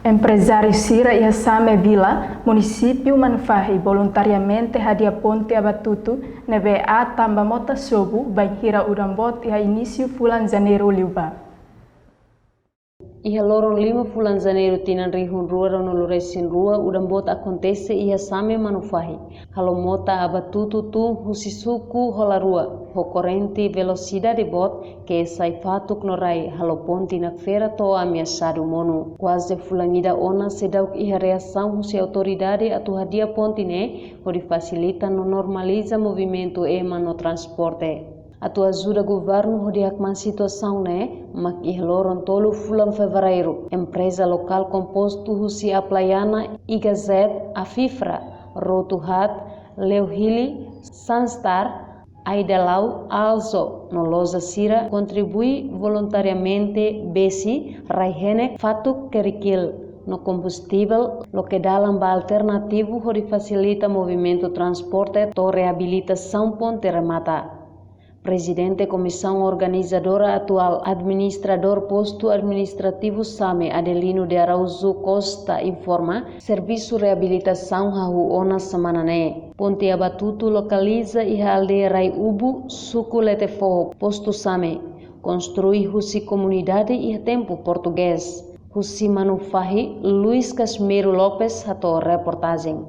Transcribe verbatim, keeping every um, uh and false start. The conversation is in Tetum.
Emprezáriu sira iha Same Vila, munisípiu Manufahi, voluntariamente hadi'a ponte Abatutu ne'ebé aat tanba mota sobu bainhira udan boot iha inísiu fulan Janeiru liubá. Iha loron lima fulan Janeiru tinan rihun rua ruanulu resin rua, udan boot akontese iha Same Manufahi, halo mota Abatutu tun husi suku Holarua ho korrente velosidade boot, ke sai fatuk no rai, halo ponte nakfera to'o ameasadu monu. Kuaze fulan ida ona seidauk iha reasaun husi autoridade atu hadi'a ponte ne'e hodi fasilita no normaliza movimentu ema no transporte. Atu ajuda governu hodi hakmaan situasaun ne'e, mak iha loron tolu fulan Fevereiru, empreza lokál kompostu husi Aplayana, Igazet, Afifra, Rotuhat, Leuhili, Sunstar, Aidalau, Alzo no loja sira kontribui voluntariamente besi, rai-henek, fatuk, kerikil no kombustivel, loke dalan ba alternativu hodi fasilita movimentu transporte to'o reabilitasaun ponte remata. Prezidente Komisaun Organizadora atuál, Administradór Postu Administrativu Same, Adelino de Araújo Costa, informa, servisu reabilitasaun hahú ona semana ne'e. Ponte Abatutu lokaliza iha aldeia Rai Ubu, suku Letefoho, postu Same. Konstrui husi komunidade iha tempu portugés. Husi Manufahi, Luis Casimiro Lopes hato'o reportajen.